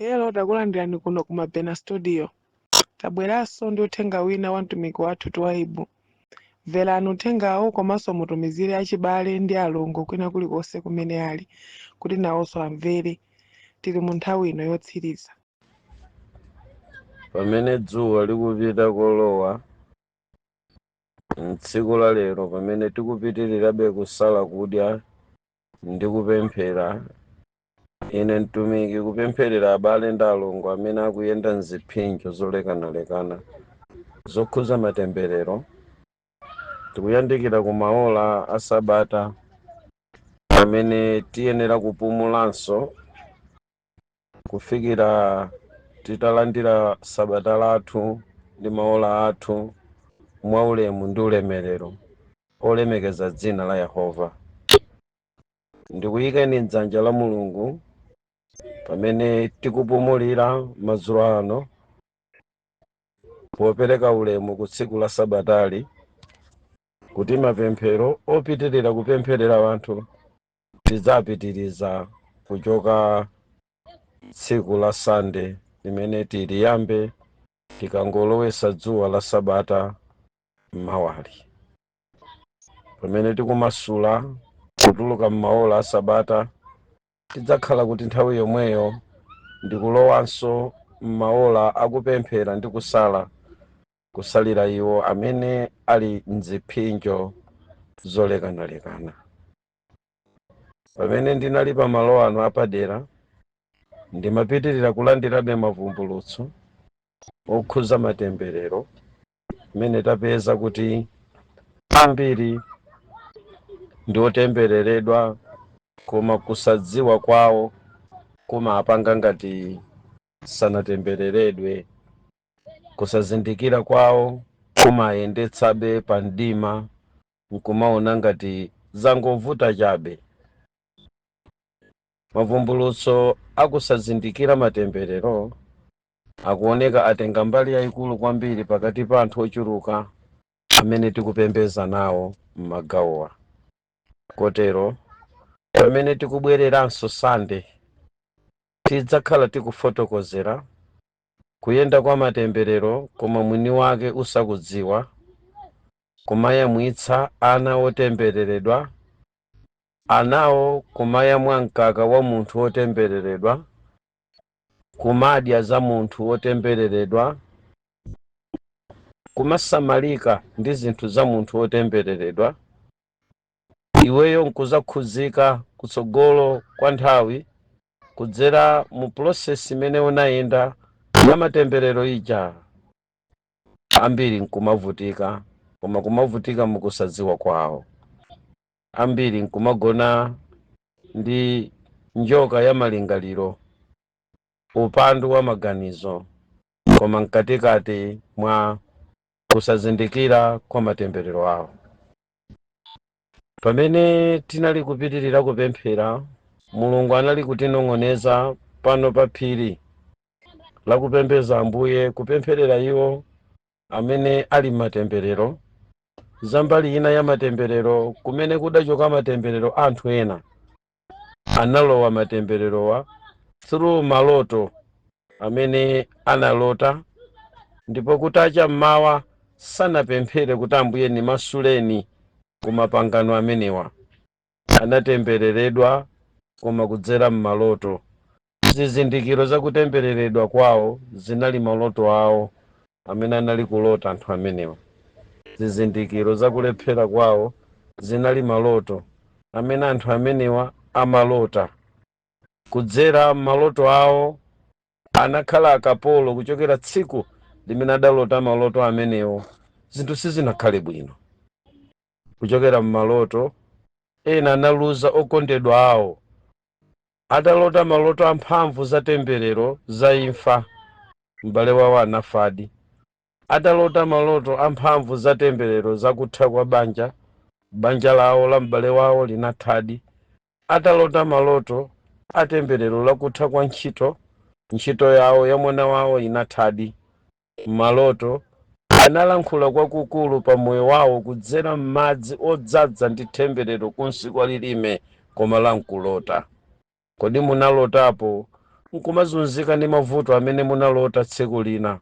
Hello, takulandirani kuno ku Mabena Studio. Tabweranso ndi uthenga wina wa mtumiki wathu Twaibu. Mverani uthengawo komanso mutumizire achibale ndi alongo kwina kulikonse kumene ali kuti nawonso amvere. Tili mu nthawi ino yotsiriza. Pamene dzuwa likupita kolowa mtsiku la lero, pamene tikupitirirabe kusala kudya ndi kupemphera, ine mtumiki kupempherera abale ndi alongo amene akuyenda mziphinjo zolekanalekana zokhuza matemberero. Tikuyandikira ku maola a sabata amene tiyenera kupumulanso kufikira titalandira sabata lathu ndi maola athu mwaulemu ndi ulemerero olemekeza dzina la Yehova. Ndikuyikeni mdzanja la Mulungu pamene tikupumulira madzulo ano popereka ulemu ku tsiku la sabatali, kuti mapemphero opitirira kupempherera anthu tidzapitiriza kuchoka tsiku la Sande limene tiliyambe tikangolowesa dzuwa la sabata mmawali. Pamene tikumasula kutuluka m'maola a sabata, tidzakhala kuti nthawi yomweyo ndikulowanso m'maola akupemphera ndi kusala, kusalira iwo amene ali mziphinjo zolekanalekana. Pamene ndinali pa malo ano apadera, ndimapitirira kulandirabe mavumbulutso okhuza matemberero amene tapeza kuti ambiri ndi otembereredwa, koma kusadziwa kwawo kumapanga ngati sanatembereredwe. Kusazindikira kwawo kumayendetsabe pa mdima nkumaona ngati zangovuta chabe. Mavumbulutso akusazindikira matemberero akuoneka atenga mbali yayikulu kwambiri pakati pa anthu ochuluka amene tikupembeza nawo m'magawowa. Kotero pamene tikubwereranso Sande, tidzakhala tikufotokozera kuyenda kwa matemberero koma mwini wake usakudziwa, kumayamwitsa ana otembereredwa, anawo kumayamwa mkaka wa munthu wotembereredwa, kumadya za munthu wotembereredwa, kumasamalika ndi zinthu za munthu wotembereredwa, iweyo nkuzakhuzika kutsogolo kwa nthawi kudzera mu process imene unayenda ya matemberero ija. Ambiri nkumavutika, koma kumavutika mukusadziwa kwawo. Ambiri nkumagona ndi njoka ya malingaliro, upandu wa maganizo, koma mkatikati mwa kusazindikira kwa matemberero awo. Pamene tinali kupitirira kupemphera, Mulungu anali kutinong'oneza pano pa phiri lakupembeza Ambuye, kupempherera iwo amene ali m'matemberero, za mbali ina ya matemberero kumene kudachoka matemberero. Anthu ena analowa matembererowa through maloto amene analota, ndipo kutacha mmawa sanapemphere kuti, "Ambuye, nimasuleni ku mapangano amenewa." Anatembereredwa koma kudzera m'maloto. Zizindikiro zakutembereredwa kwawo zinali maloto awo amene anali kulota anthu amenewa. Zizindikiro zakulephera kwawo zinali maloto amene anthu amenewa amalota. Kudzera maloto awo anakhala akapolo. Kuchokera tsiku limene adalota maloto amenewo, zinthu sizinakhale bwino. Kuchokera mmaloto, ena analuza okondedwa awo atalota maloto amphamvu za temberero za imfa, m'bale wawo anafadi. Atalota maloto amphamvu za temberero zakutha kwa banja, banja lawo la m'bale wawo linathadi. Atalota maloto atemberero lakutha kwa ntchito, ntchito yawo ya mwana wawo inathadi. Maloto analankhula kwakukulu pa moyo wawo kudzera m'madzi odzaza ndi temberero kunsi kwa lilime, koma lamkulota. Kodi munalotapo Nkumazunzika ndi mavuto amene munalota tsiku lina,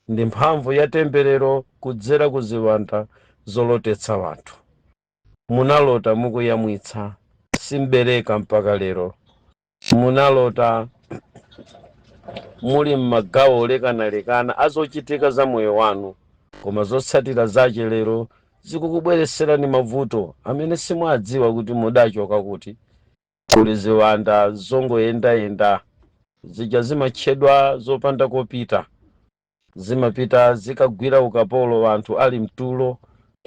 ndi mphamvu ya temberero kudzera ku ziwanda zolotetsa wanthu. Munalota mukuyamwitsa, simbereka mpaka lero. Munalota muli m'magawo olekanalekana azochitika za moyo wanu, koma zotsatira zache lero zikukubweretserani mavuto amene simwadziwa kuti mudachoka kuti. Kuli ziwanda zongoyendayenda zija, zimatchedwa zopanda kopita. Zimapita zikagwira ukapolo anthu ali mtulo,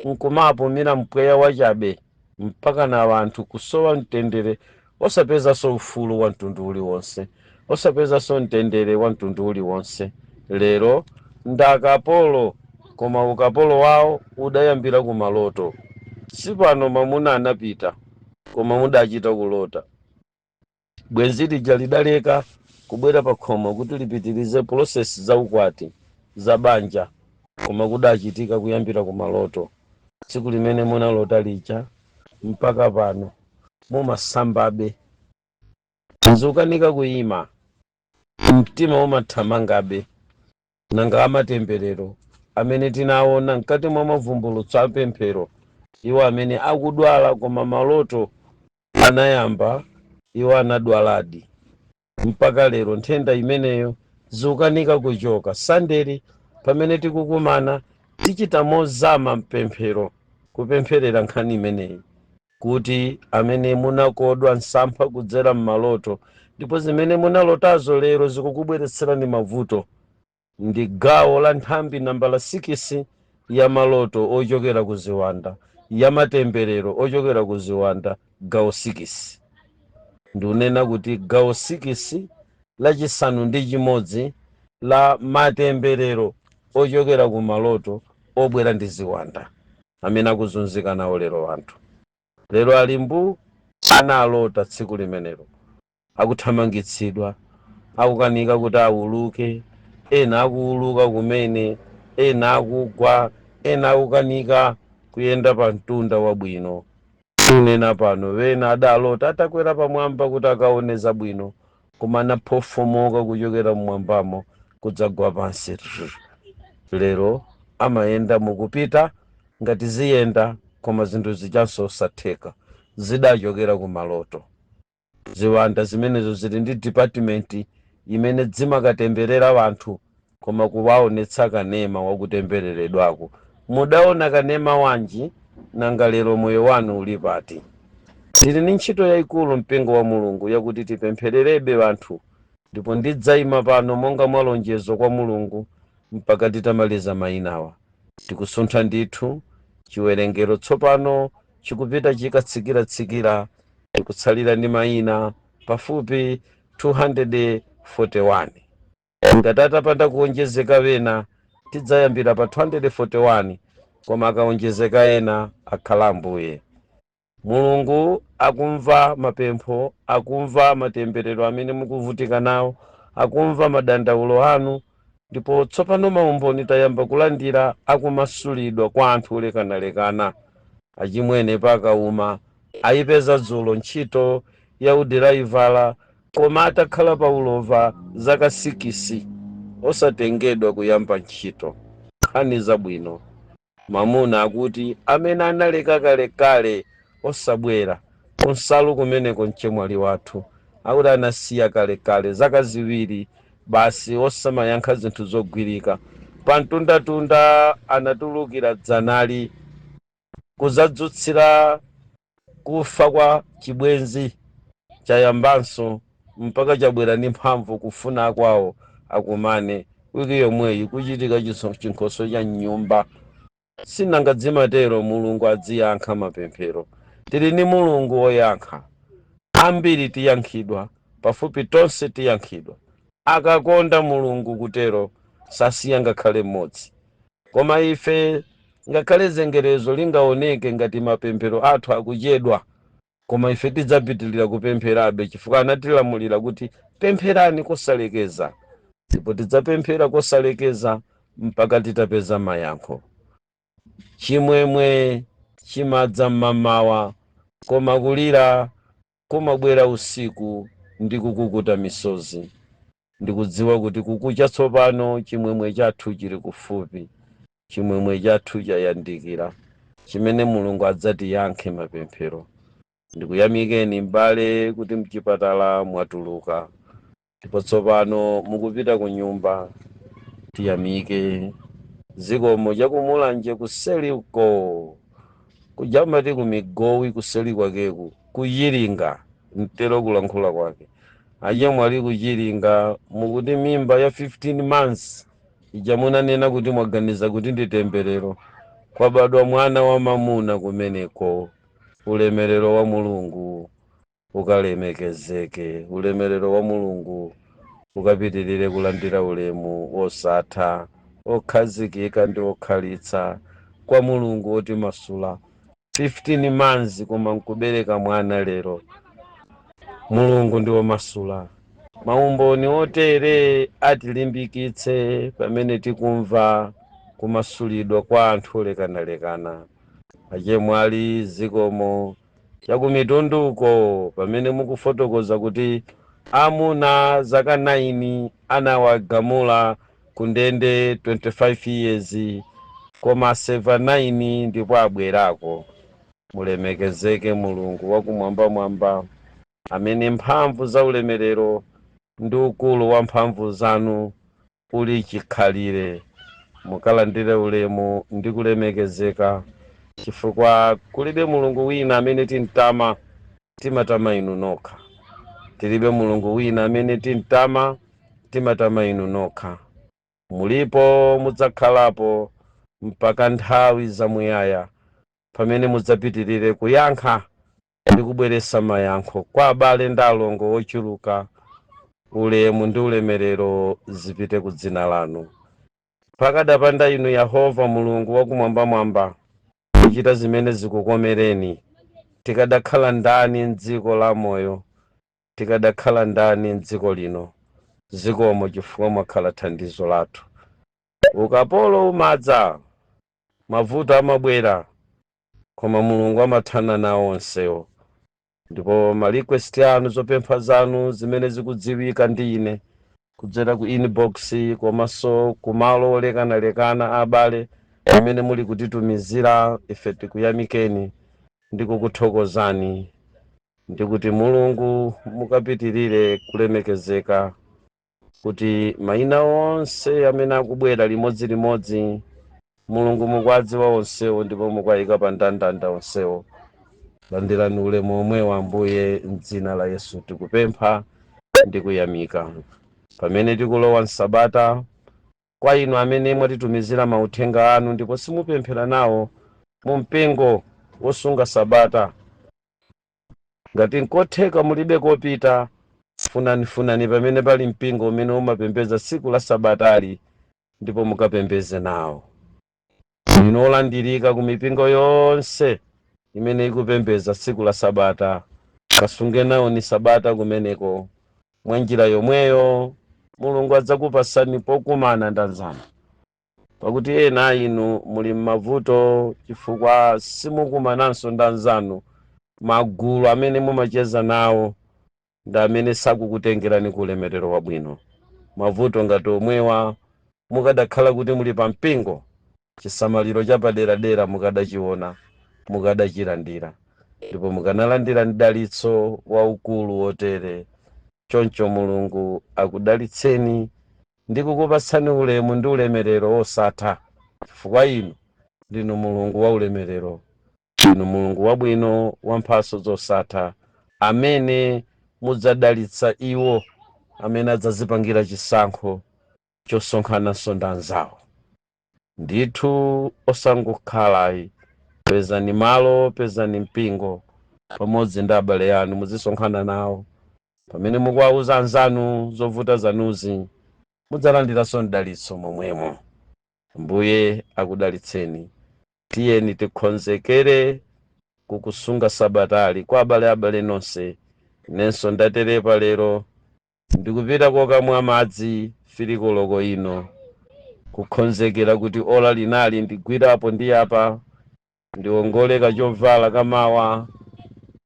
nkumapumira mpweya wachabe, mpaka na anthu kusowa mtendere, osapezanso ufulu wa mtundu uliwonse, osapezanso mtendere wa mtundu uliwonse. Lero ndakapolo, koma ukapolo wawo udayambira kumaloto. Sipano mwamuna anapita, koma mudachita kulota. Bwenzi lija lidaleka kubwera pa khomo kuti lipitirize process za ukwati, za banja, koma kudachitika kuyambira kumaloto. Tsiku limene munalota lija mpaka pano mumasambabe, nzukanika kuyima, mtima umathamangabe. Nanga amatemberero amene tinaona mkati mwa mavumbulutso apemphero, iwo amene akudwala koma maloto anayamba, iwo anadwaladi mpaka lero, nthenda imeneyo zikukanika kuchoka. Sanderi pamene tikukumana, tichita mozama mpemphero, kupempherera nkhani imeneyi, kuti amene munakodwa msampha kudzera m'maloto, ndipo zimene munalotazo lero zikukubweretserani mavuto, ndi gawo la nthambi nambala 6 ya maloto ochokera ku ziwanda, ya matemberero ochokera ku ziwanda, gawo 6. Ndikunena kuti gawo 6 lachisanu ndi chimodzi la matemberero ochokera ku maloto obwera ndi ziwanda, amene akuzunzika nawo lero. Anthu lero ali mbu, analota tsiku limenelo akuthamangitsidwa, akukanika kuti awuluke, ena akuwuluka kumene, ena akugwa, ena akukanika kuyenda pa mtunda wabwino. Tunena pano wena adalota atakwera pamwamba kuti akaone zabwino, koma anaphofomoka kuchokera mmwambamo kudzagwa pansi. Lero amayenda mukupita ngati ziyenda, koma zinthu zichanso osatheka. Zidachokera ku maloto. Ziwanda zimenezo zili ndi department imene zimakatemberera wanthu, koma kuwaonetsa kanema wakutembereredwako. Mudaona kanema wanji? Nanga lero moyo wanu uli pati? Tili ndi ntchito yayikulu, mpingo wa Mulungu, yakuti tipemphererebe wanthu, ndipo ndidzayima pano monga mwa lonjezo kwa Mulungu mpaka titamaliza mayinawa. Tikusuntha ndithu, chiwerengero tsopano chikupita chikatsikiratsikira, tikutsalira ndi mayina pafupi 241. Ngati atapanda kuonjezeka wena, tidzayambira pa 241, koma akaonjezeka ena, akhala Ambuye. Mulungu akumva mapempho, akumva matemberero amene mukuvutika nawo, akumva madandaulo anu. Ndipo tsopano maumboni tayamba kulandira akumasulidwa kwa anthu olekanalekana. Achimwene pakauma ayipeza dzulo ntchito ya udiraivala, koma atakhala pa ulova zaka 6 osatengedwa kuyamba ntchito. Nkhani zabwino, mamuna akuti amene analeka kalekale osabwera kunsalu kumeneko, mchemwali wathu akuti anasiya kalekale zaka 2 basi, osamayankha zinthu zogwirika. Pamtundatunda anatulukira dzanali kuzadzutsira kufa kwa chibwenzi, chayambanso mpaka chabwera ndi mphamvu kufuna kwawo akumane. Wiki yomweyi kuchitika chinkhoso cha nyumba. Sinangadzimatero, Mulungu adziyankha mapemphero. Tili ndi Mulungu woyankha. Ambiri tiyankhidwa, pafupi tonse tiyankhidwa. Akakonda Mulungu kutero, sasiya ngakhale mmodzi. Koma ife, ngakhale zengerezo lingaoneke ngati mapemphero athu akuchedwa, koma ife tidzapitilira kupempherabe, chifukwa anatilamulira kuti pempherani kosalekeza, ndipo tidzapemphera kosalekeza mpaka titapeza mayankho. Chimwemwe chimadza mmamawa, koma kulira kumabwera usiku ndi kukukuta misozi. Ndikudziwa kuti kukucha tsopano, chimwemwe chathu chili kufupi, chimwemwe chathu chayandikira, chimene Mulungu adzatiyankhe mapemphero. Ndikuyamikeni m'bale kuti mchipatala mwatuluka ndipo tsopano mukupita ku nyumba. Tiyamike. Zikomo. Chakumulanje kuseliko, kujamati kumigowi, kuseli kwakeku kuchilinga, mtero kulankhula kwake achemwali kuchilinga. Mukuti mimba ya 15 months ija munanena kuti mwaganiza kuti ndi temberero, kwabadwa mwana wa mamuna kumeneko. Ulemerero wa Mulungu ukalemekezeke, ulemerero wa Mulungu ukapitirire kulandira ulemu wosatha, okhazikika ndi okhalitsa kwa Mulungu wotimasula. 15 months koma nkubereka mwana lero. Mulungu ndi womasula. Maumboni otere atilimbikitse pamene tikumva kumasulidwa kwa anthu olekanalekana. Achemwali, zikomo. Chakumitunduko, pamene mukufotokoza kuti amuna zaka 9 anawagamula ku ndende 25 years, koma serve 9 ndipo abwerako. Mulemekezeke Mulungu wakumwambamwamba, amene mphamvu za ulemerero ndi ukulu wa mphamvu zanu uli chikhalire. Mukalandire ulemu ndi kulemekezeka, chifukwa kulibe Mulungu wina amene timtama, timatama inu nokha. Tilibe Mulungu wina amene timtama, timatama inu nokha. Mulipo, mudzakhalapo mpaka nthawi zamuyaya, pamene mudzapitirire kuyankha ndi kubweretsa mayankho kwa abale ndi alongo ochuluka. Ulemu ndi ulemerero zipite ku dzina lanu. Pakadapanda inu Yehova Mulungu wakumwambamwamba kuchita zimene zikukomereni, tikadakhala ndani mdziko la moyo? Tikadakhala ndani mdziko lino? Zikomo chifukwa mwakhala thandizo lathu. Ukapolo umadza, mavuto amabwera, koma Mulungu amathana nawo onsewo. Ndipo ma request anu, zopempha zanu zimene zikudziwika ndi ine kudzera ku inbox komanso kumalo olekanalekana, abale amene muli kutitumizira, ife tikuyamikeni ndi kukuthokozani, ndikuti Mulungu mukapitirire kulemekezeka, kuti mayina onse amene akubwera limodzilimodzi, Mulungu mukwadziwa onsewo ndipo mukwayika pa ndandanda onsewo. Landirani ulemu omwewo, Ambuye. Mdzina la Yesu tikupempha ndi kuyamika. Pamene tikulowa msabata, kwa inu amene mwatitumizira mauthenga anu ndipo simupemphera nawo mu mpingo wosunga sabata, ngati nkotheka mulibe kopita, funanifunani pamene pali mpingo umene umapembedza tsiku la sabatali ndipo mukapembeze nawo. Inu olandirika ku mipingo yonse imene ikupembedza tsiku la sabata, kasunge nawo ni sabata kumeneko. Mwa njira yomweyo Mulungu adzakupasani pokumana ndi anzanu, pakuti ena a inu muli m'mavuto chifukwa simukumananso ndi anzanu. Magulu amene mumacheza nawo ndi amene sakukutengerani ku ulemerero wabwino. Mavuto ngati omwewa, mukadakhala kuti muli pa mpingo, chisamaliro chapaderadera mukadachiona, mukadachilandira, ndipo mukanalandira mdalitso waukulu wotere. Choncho Mulungu akudalitseni ndi kukupatsani ulemu ndi ulemerero wosatha, chifukwa inu ndinu Mulungu wa ulemerero, inu Mulungu wabwino wa mphatso zosatha, amene mudzadalitsa iwo amene adzazipangira chisankho chosonkhananso ndi anzawo. Ndithu osangokhalayi, pezani malo, pezani mpingo pamodzi ndi abale anu, muzisonkhana nawo. Pamene mukuwauza anzanu zovuta zanuzi, mudzalandiranso mdalitso momwemo. Mbuye akudalitseni. Tiyeni tikonzekere kukusunga sabatali. Kwa abale nonse, inenso ndaterepa lero, ndikupita kokamwa madzi 3 koloko ino, kukonzekera kuti ola linali ndigwirapo ndi apa, ndiwongole kachovala kamawa,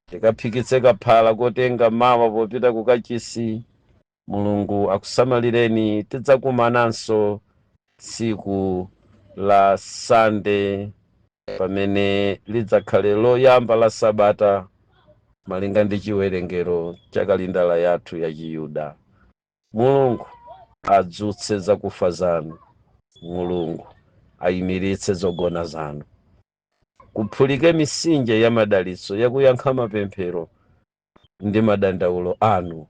ndikaphikitse kaphala kotenga mawa popita kukachisi. Mulungu akusamalireni. Tidzakumananso tsiku la Sande pamene lidzakhale loyamba la sabata malinga ndi chiwerengero cha kalindala yathu ya Chiyuda. Mulungu adzutse zakufa zanu, Mulungu ayimiritse zogona zanu, kuphulike misinje ya madalitso yakuyankha mapemphero ndi madandaulo anu,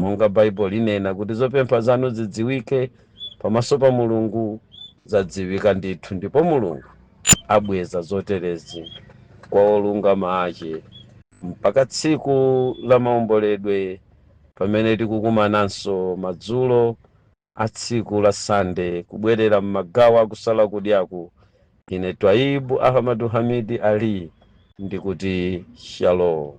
monga Baibulo linena kuti zopempha zanu zidziwike pamaso pa Mulungu. Zadziwika ndithu, ndipo Mulungu abweza zoterezi kwa olungama ache mpaka tsiku la maomboledwe, pamene tikukumananso madzulo a tsiku la Sande kubwerera m'magawo akusala kudyaku. Ine Twaibu Ahmadu Hamidi Ali ndikuti shalom.